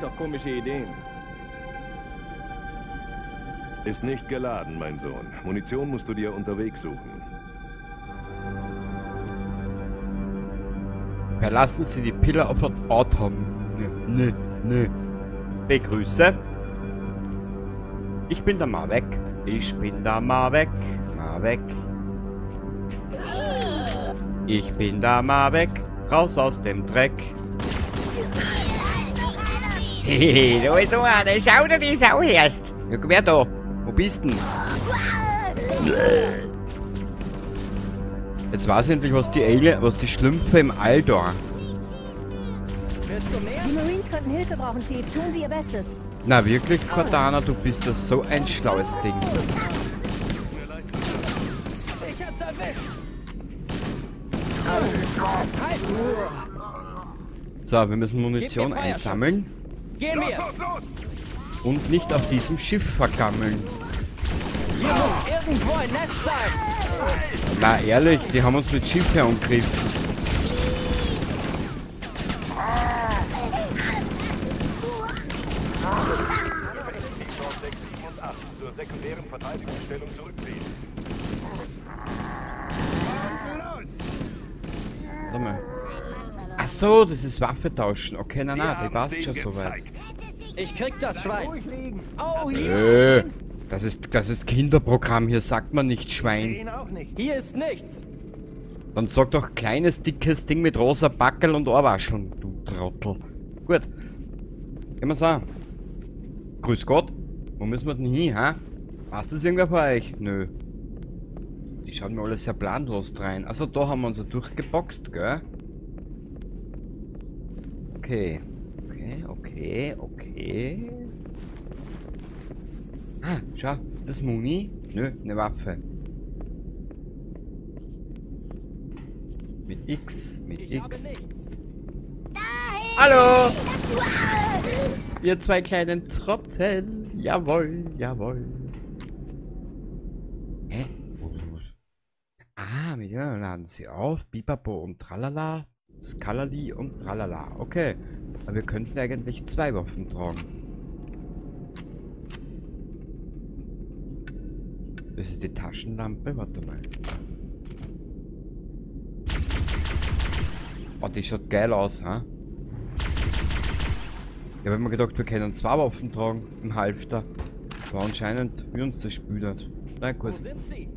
nicht auf komische Ideen. Ist nicht geladen, mein Sohn. Munition musst du dir unterwegs suchen. Verlassen Sie die Pillar of Autumn. Nö, nö, nö. Begrüße. Ich bin da mal weg. Ich bin da mal weg. Mal weg. Ich bin da mal weg. Raus aus dem Dreck. Da ist noch einer. Schau dir die Sau erst. Ja, komm her da. Wo bist denn? Jetzt weiß ich endlich, was die Alien, was die Schlümpfe im All da. Die Marines könnten Hilfe brauchen, Chief. Tun Sie Ihr Bestes. Na wirklich, Cortana, du bist ja so ein schlaues Ding. Ich hab's erwischt. So, wir müssen Munition einsammeln. Gehen wir. Los, los, los! Und nicht auf diesem Schiff vergammeln. Hier muss irgendwo ein Nest sein. Na ehrlich, die haben uns mit Schiff herumgegriffen. Deck 7 und 8 zur sekundären Verteidigungsstellung zurückziehen. Und los! Warte mal. Ach so, das ist Waffe tauschen. Okay, na na, Wir die passt haben's schon denen soweit. gezeigt. Ich krieg das Schwein. Oh, hier. Das ist Kinderprogramm, hier sagt man nicht Schwein. Hier ist nichts. Dann sag doch kleines, dickes Ding mit rosa Backel und Ohrwascheln, du Trottel. Gut. Gehen wir's an. Grüß Gott. Wo müssen wir denn hin, ha? Passt das irgendwer bei euch? Nö. Die schauen mir alle sehr planlos rein. Also da haben wir uns ja durchgeboxt, gell? Okay. Okay, okay, okay. Ah, schau. Ist das Muni? Nö, eine Waffe. Mit X, mit Ich habe X. nichts. Hallo! Ihr zwei kleinen Trottel. Jawohl, jawohl. Hä? Ah, mit ja, laden sie auf. Bipapo und Tralala. Skalali und Tralala. Okay. Aber wir könnten eigentlich zwei Waffen tragen. Das ist die Taschenlampe. Warte mal. Oh, die schaut geil aus, ha? Ich hab immer gedacht, wir können zwei Waffen tragen im Halfter. Aber anscheinend will uns das Spiel nicht. Na gut. Wo sind sie?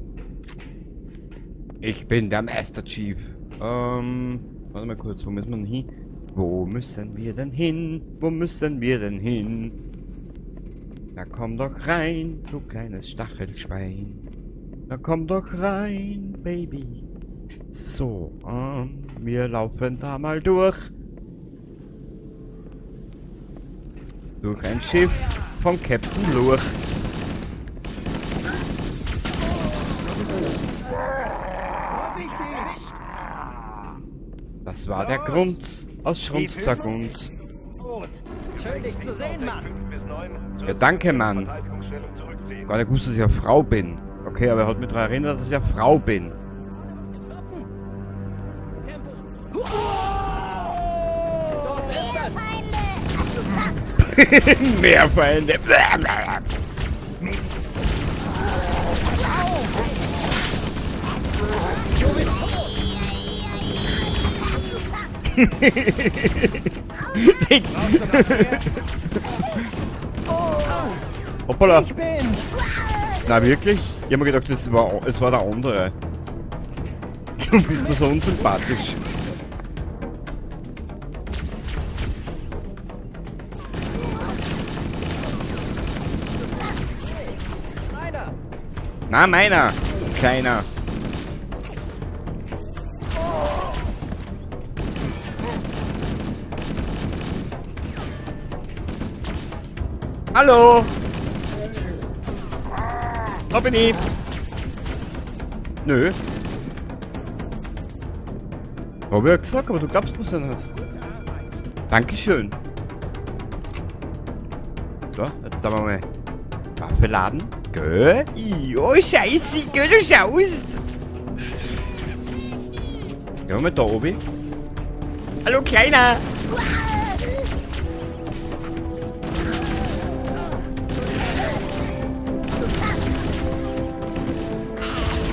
Ich bin der Master Chief. Warte mal kurz, wo müssen wir denn hin? Wo müssen wir denn hin? Wo müssen wir denn hin? Na komm doch rein, du kleines Stachelschwein. Na komm doch rein, Baby. So, wir laufen da mal durch. Durch ein Schiff von Captain Lurch. Das war der Grund aus Schrunz-Zagunz. Schön, dich zu sehen, Mann. Ja, danke, Mann. Gar nicht gewusst, dass ich eine Frau bin. Okay, aber er hat mich daran erinnert, dass ich eine Frau bin. Mehr Feinde. Mist. Du bist tot. Hoppala. Ich bin's. Na wirklich? Ich hab mir gedacht, es war der andere. Du bist mir so unsympathisch. Na, meiner! Kleiner! Hallo! Da bin ich! Nö. Hab ich ja gesagt, aber du glaubst mir's ja nicht. Dankeschön. So, jetzt da mal Waffe laden. Gell? Jo, scheiße, gell, du schaust! Ja, mal da oben. Hallo, Kleiner!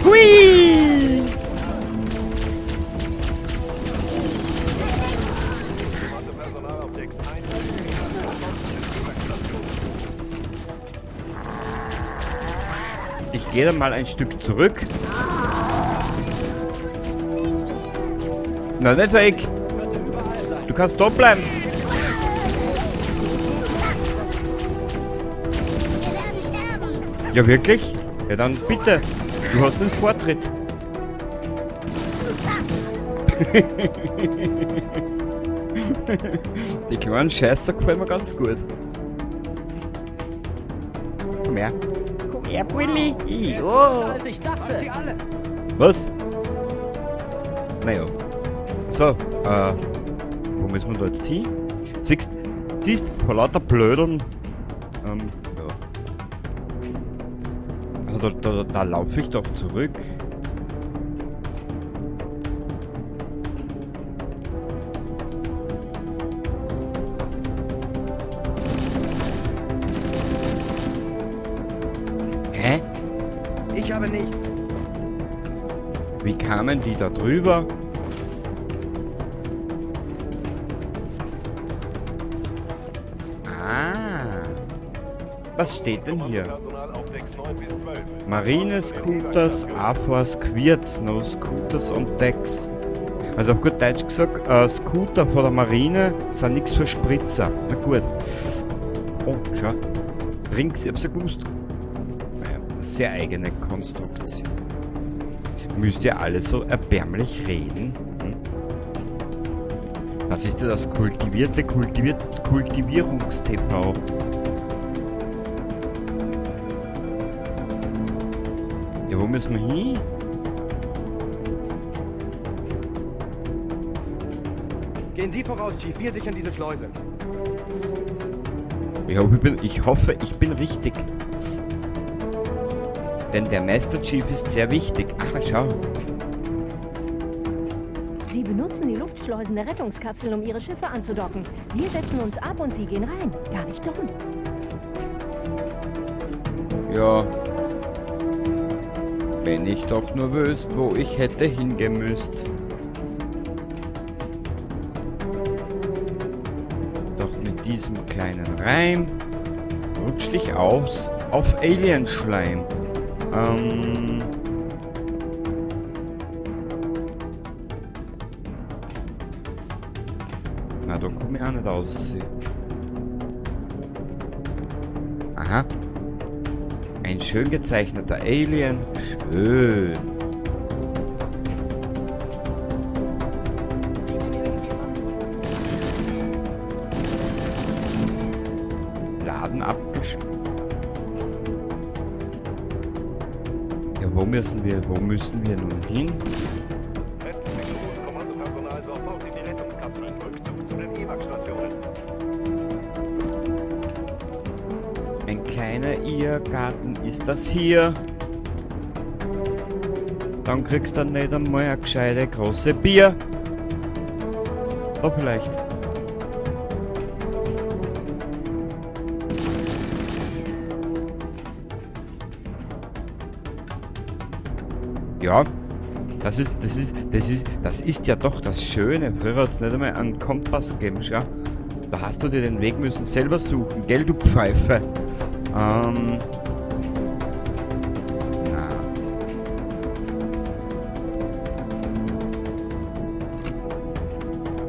Hui! Ich gehe dann mal ein Stück zurück. Na, nicht weg! Du kannst dort bleiben! Ja, wirklich? Ja, dann bitte. Du hast den Vortritt. Die kleinen Scheißer gefallen mir ganz gut. Komm her. Komm her, Bulli. Oh. Was? Naja. So, wo müssen wir da jetzt hin? Siehst, vor lauter Blödeln. Ja. Also da laufe ich doch zurück. Hä? Ich habe nichts. Wie kamen die da drüber? Ah. Was steht denn hier? Marine Scooters, AFORS Quirts, no Scooters on Decks. Also auf gut Deutsch gesagt, Scooter von der Marine sind nichts für Spritzer. Na gut. Oh, schau. Rings, ich hab's ja gewusst. Naja, sehr eigene Konstruktion. Müsst ihr alle so erbärmlich reden? Hm? Was ist denn das kultivierte Kultivierungs-TV? Ja, wo müssen wir hin? Gehen Sie voraus, Chief. Wir sichern diese Schleuse. Ich hoffe, ich bin richtig. Denn der Master Chief ist sehr wichtig. Ach, schau. Sie benutzen die Luftschleusen der Rettungskapseln, um ihre Schiffe anzudocken. Wir setzen uns ab und sie gehen rein. Gar nicht dumm. Ja. Wenn ich doch nur wüsste, wo ich hätte hingemüsst. Doch mit diesem kleinen Reim rutscht ich aus auf Alien-Schleim. Na, da komme ich auch nicht raus. Aha. Ein schön gezeichneter Alien. Schön. Laden abgeschlossen. Ja, wo müssen wir nun hin? Restliche Crew und Kommandopersonal sofort in die Rettungskapseln. Rückzug zu den Evac-Stationen. Ein kleiner Irrgarten ist das hier. Dann kriegst du nicht einmal ein gescheite große Bier. Oh, vielleicht. Ja, das ist ja doch das Schöne. Früher hat es nicht einmal einen Kompass gegeben, schau. Da hast du dir den Weg müssen selber suchen, gell, du Pfeife. Na.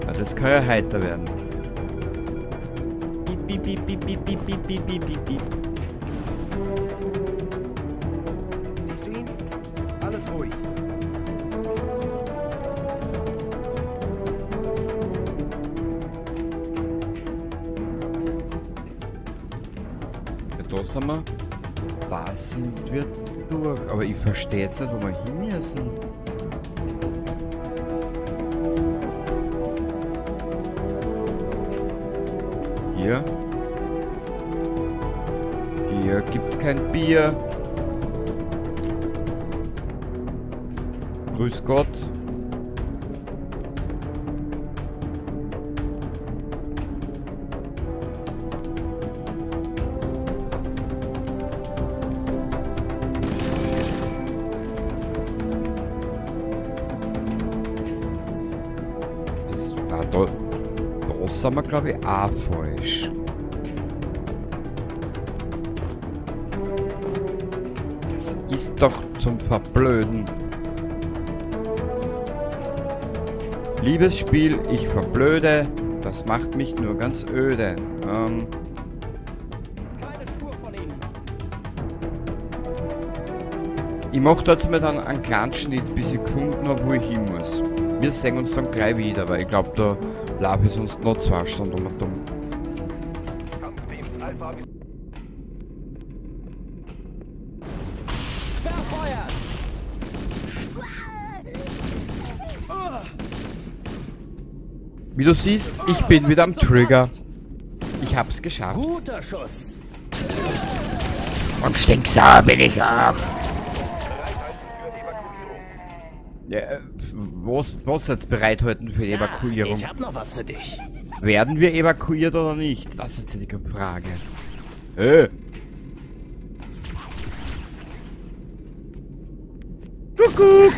Ja, das kann ja heiter werden. Piep, piep, piep, piep, piep, piep, piep, piep, piep, piep. Siehst du ihn? Alles ruhig. Da sind wir. Da sind wir durch. Aber ich verstehe jetzt nicht, wo wir hin müssen. Hier. Hier gibt's kein Bier. Grüß Gott. sind wir, glaube ich, auch falsch. Das ist doch zum Verblöden. Liebes Spiel, ich verblöde. Das macht mich nur ganz öde. Keine Spur von ihnen. Ich mache da jetzt mal dann einen kleinen Schnitt, bis ich gefunden habe, wo ich hin muss. Wir sehen uns dann gleich wieder, weil ich glaube, da laufe ich sonst noch 2 Stunden um und um. Kampfteams Alpha bis Sperrfeuer! Wie du siehst, ich bin wieder am Trigger. Ich hab's geschafft. Guter Schuss. Und stinksauer bin ich auch. Ja, was jetzt bereithalten für die Evakuierung? Ich hab noch was für dich. Werden wir evakuiert oder nicht? Das ist die Frage. Kuckuck!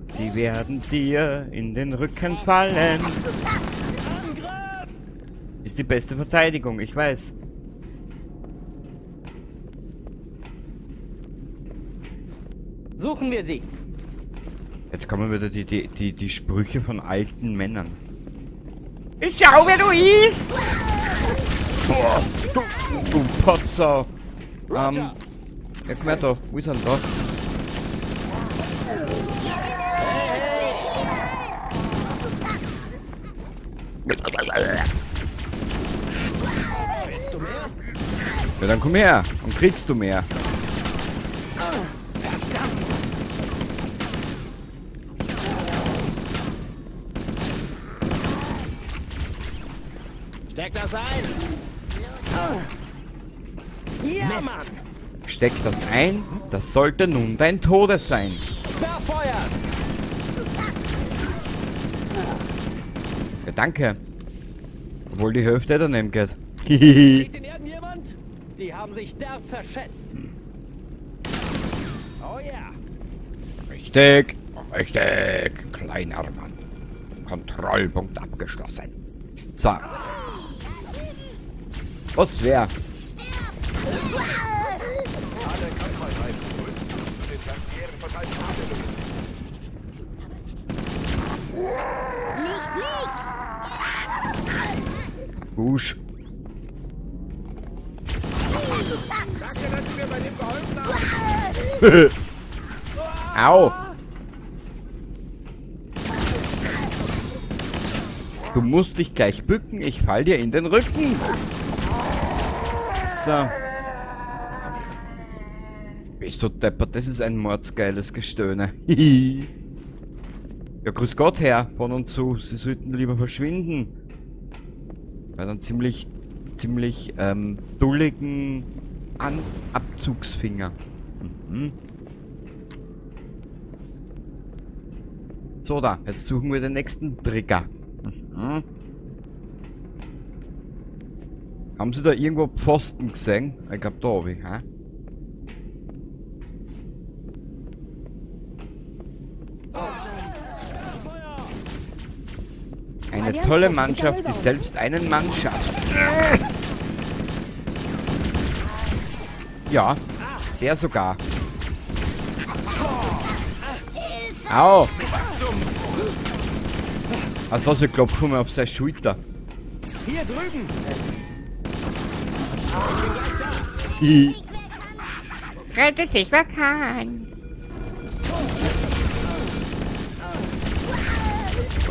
Sie werden dir in den Rücken fallen. Ist die beste Verteidigung, ich weiß. Suchen wir sie. Jetzt kommen wieder die Sprüche von alten Männern. Ich schau, wer du bist! Boah, du Potzer! Ja, komm her da. Wo ist er denn da? Ja, dann komm her und kriegst du mehr. Verdammt. Steck das ein. Ja, Mann. Steck das ein, das sollte nun dein Tode sein. Sperrfeuer. Ja, danke. Obwohl die Hälfte daneben geht. Sieht den irgendjemand? Die haben sich derb verschätzt. Oh ja. Richtig, richtig, kleiner Mann. Kontrollpunkt abgeschlossen. So. Was wär? Alle Kampfeinheiten Rückzug zu den tertiären Verteidigungsstellungen. Nicht mich! Busch. Danke, dass Sie mir bei dem geholfen haben. Au! Du musst dich gleich bücken, ich fall dir in den Rücken. So. Bist du deppert, das ist ein mordsgeiles Gestöhne. Ja, grüß Gott, Herr, von und zu. Sie sollten lieber verschwinden. Bei einem ziemlich dulligen Abzugsfinger. Mhm. So, da. Jetzt suchen wir den nächsten Trigger. Mhm. Haben Sie da irgendwo Pfosten gesehen? Ich glaube, da habe ich, hä? Eine tolle Mannschaft, die selbst einen Mann schafft. Ja, sehr sogar. Au! Also was, wir klopfen mal auf seine Schulter. Hier drüben! Rette sich, wer kann!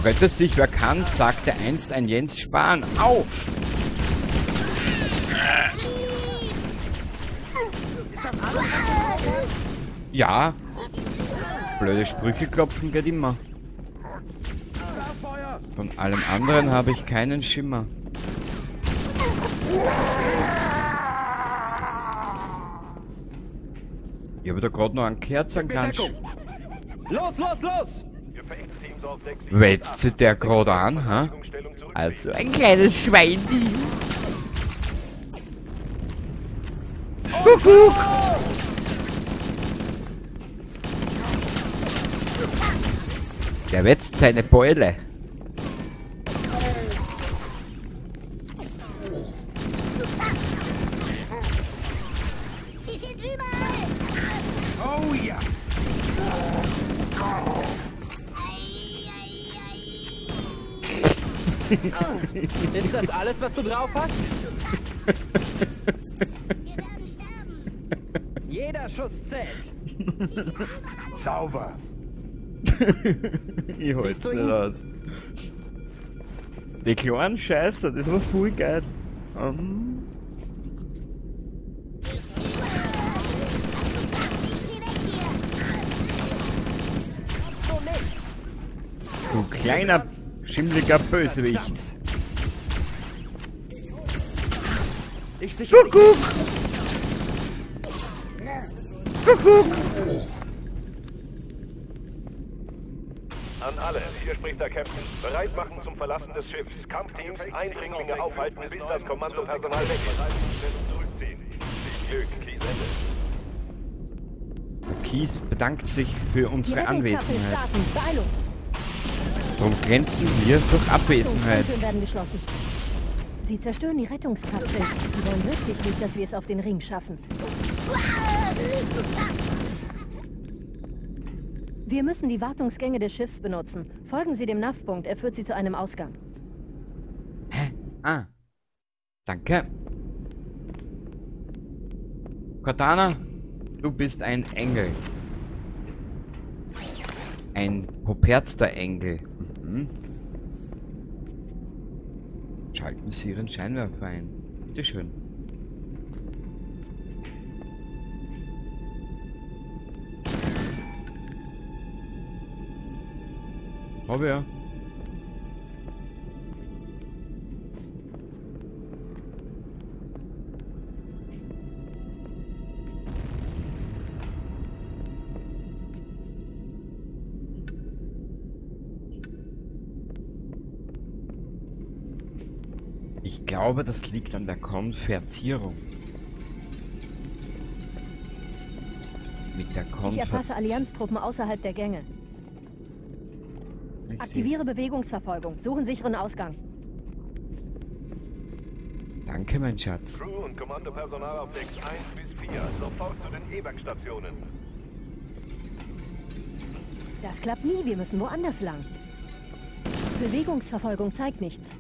Rette sich, wer kann, sagte einst ein Jens Spahn. Au! Ja. Blöde Sprüche klopfen geht immer. Von allem anderen habe ich keinen Schimmer. Ich habe da gerade noch einen Kerzenkranz. Los, los, los! Wetzt sich der gerade an, ha? Also ein kleines Schwein. Kuckuck! Der wetzt seine Beule. Sie sind überall. Oh ja. Ist das alles, was du drauf hast? Wir werden sterben. Jeder Schuss zählt. Sauber. Ich hol's nicht aus. Die kleinen Scheiße, das war voll geil. Du kleiner, schimmliger Bösewicht. Kuckuck! Kuckuck! An alle, hier spricht der Captain. Bereit machen zum Verlassen des Schiffs. Kampfteams, Eindringlinge aufhalten, bis das Kommandopersonal weg ist. Zurückziehen. Viel Glück, Keyes Ende. Keyes bedankt sich für unsere Anwesenheit. Darum glänzen wir durch Abwesenheit. Werden geschlossen. Sie zerstören die Rettungskapsel. Die wollen wirklich nicht, dass wir es auf den Ring schaffen. Wir müssen die Wartungsgänge des Schiffs benutzen. Folgen Sie dem Nav-Punkt, er führt Sie zu einem Ausgang. Hä? Ah. Danke. Cortana, du bist ein Engel. Ein poperzter Engel. Mhm. Schalten Sie Ihren Scheinwerfer ein. Bitteschön. Hab ja. Ich glaube, das liegt an der Konvertierung. Mit der Ich erfasse Allianztruppen außerhalb der Gänge. Aktiviere Bewegungsverfolgung. Suchen sicheren Ausgang. Danke, mein Schatz. Crew und Kommandopersonal auf Decks 1 bis 4. Sofort zu den Evac-Stationen. Das klappt nie. Wir müssen woanders lang. Bewegungsverfolgung zeigt nichts.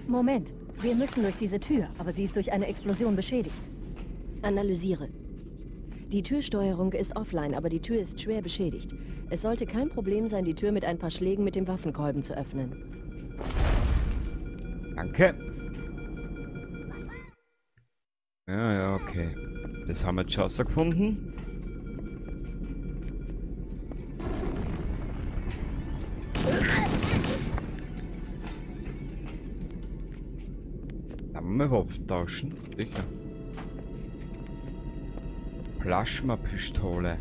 Moment. Wir müssen durch diese Tür, aber sie ist durch eine Explosion beschädigt. Analysiere. Die Türsteuerung ist offline, aber die Tür ist schwer beschädigt. Es sollte kein Problem sein, die Tür mit ein paar Schlägen mit dem Waffenkolben zu öffnen. Danke. Ja, ja, okay. Das haben wir jetzt schon rausgefunden. Dann wir Waffen tauschen, sicher. Plasmapistole.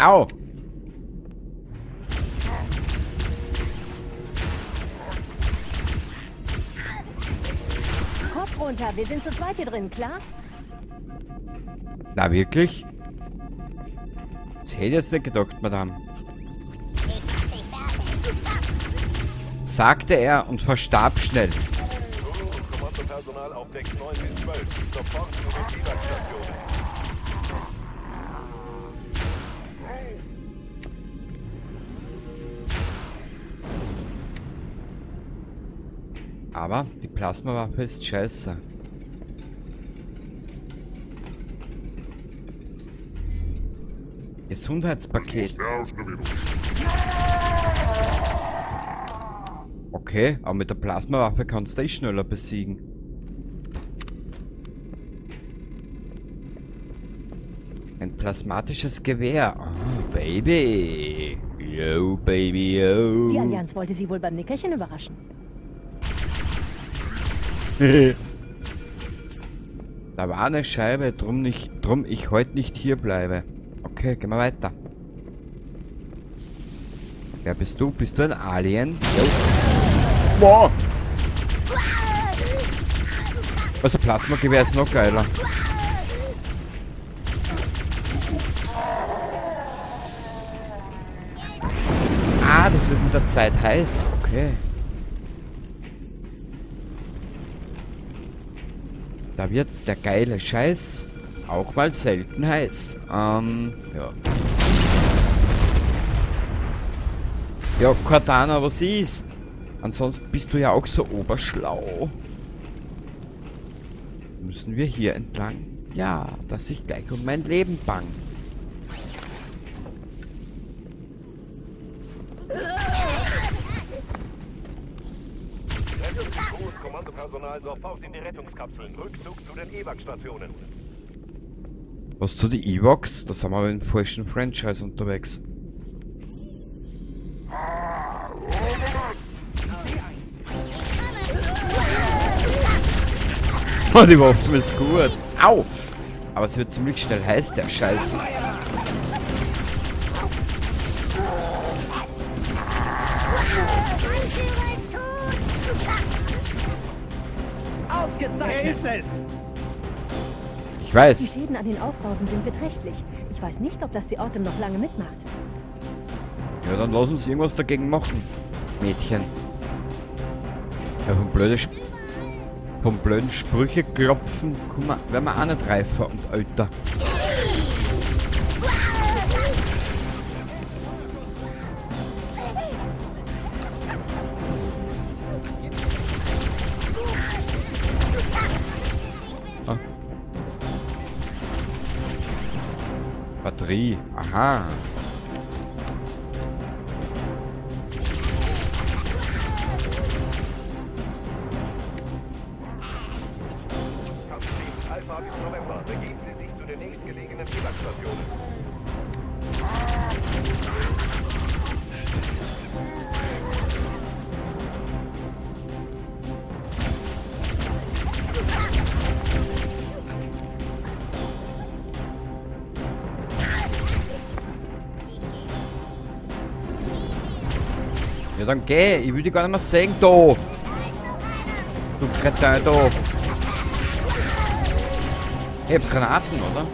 Au! Kopf runter, wir sind zu zweit hier drin, klar? Na wirklich? Das hätte ich jetzt nicht gedacht, Madame. Sagte er und verstarb schnell. Kommandopersonal auf Decks 9 bis 12. Sofort zu den Evac-Stationen. Aber die Plasmawaffe ist scheiße. Gesundheitspaket. Okay, aber mit der Plasmawaffe kannst du dich schneller besiegen. Ein plasmatisches Gewehr. Oh, Baby. Yo, Baby, yo. Die Allianz wollte sie wohl beim Nickerchen überraschen. Da war eine Scheibe, drum ich heute nicht hier bleibe. Okay, gehen wir weiter. Wer bist du? Bist du ein Alien? Jo. Boah. Also Plasmagewehr ist noch geiler. Ah, das wird mit der Zeit heiß. Okay. Da wird der geile Scheiß auch mal selten heiß. Ja. Ja, Cortana, was ist? Ansonsten bist du ja auch so oberschlau. Müssen wir hier entlang? Ja, dass ich gleich um mein Leben bang. Kommandopersonal sofort in die Rettungskapseln. Rückzug zu den Evac-Stationen. Was zu den Evacs? Da sind wir aber im falschen Franchise unterwegs. Oh, die Waffe ist gut. Au! Aber es wird ziemlich schnell heiß, der Scheiß. Ausgezeichnet. Ist es? Ich weiß. Die Schäden an den Aufbauten sind beträchtlich. Ich weiß nicht, ob das die Autumn noch lange mitmacht. Ja, dann lass uns irgendwas dagegen machen, Mädchen. Ja, vom blöden Sprüche klopfen, guck mal, werden wir auch nicht reifer und älter. Ah. Batterie, aha. Alpha bis November. Begeben Sie sich zu den nächstgelegenen Evac-Stationen. Ja, dann geh. Ich will dich gar nicht mehr sehen, da. Du Kretin, da. Ich hab Granaten, oder?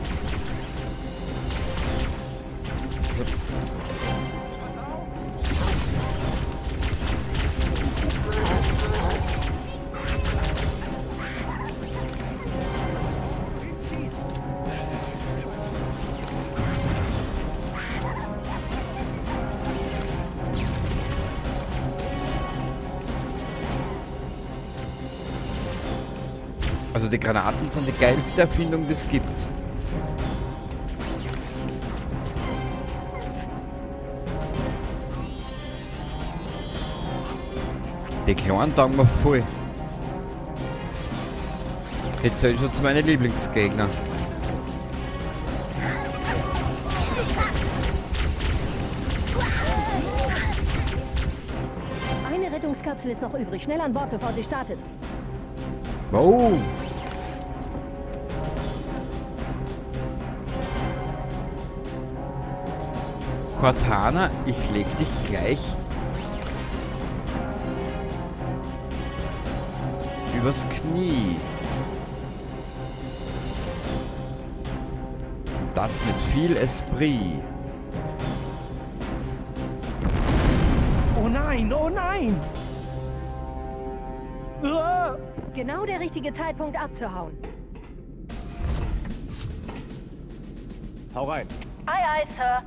Also die Granaten sind die geilste Erfindung, die es gibt. Die kleinen taugen mir voll. Jetzt zählen schon zu meinen Lieblingsgegner. Eine Rettungskapsel ist noch übrig. Schnell an Bord, bevor sie startet. Wow. Cortana, ich leg dich gleich übers Knie. Und das mit viel Esprit. Oh nein, oh nein! Ah! Genau der richtige Zeitpunkt abzuhauen. Hau rein. Aye, aye, Sir.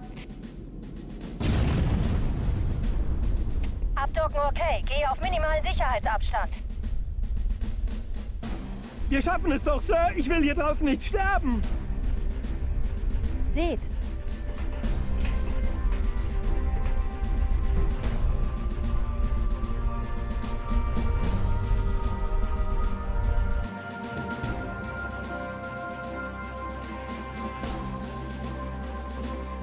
Abdocken okay. Gehe auf minimalen Sicherheitsabstand. Wir schaffen es doch, Sir. Ich will hier draußen nicht sterben. Seht.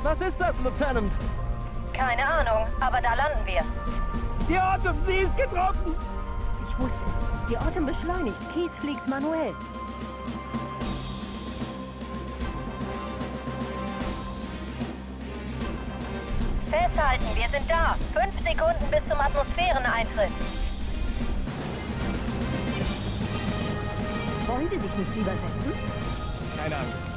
Was ist das, Lieutenant? Keine Ahnung, aber da landen wir. Die Autumn, sie ist getroffen! Ich wusste es. Die Autumn beschleunigt. Keyes fliegt manuell. Festhalten, wir sind da. 5 Sekunden bis zum Atmosphäreneintritt. Wollen Sie sich nicht lieber setzen? Keine Angst.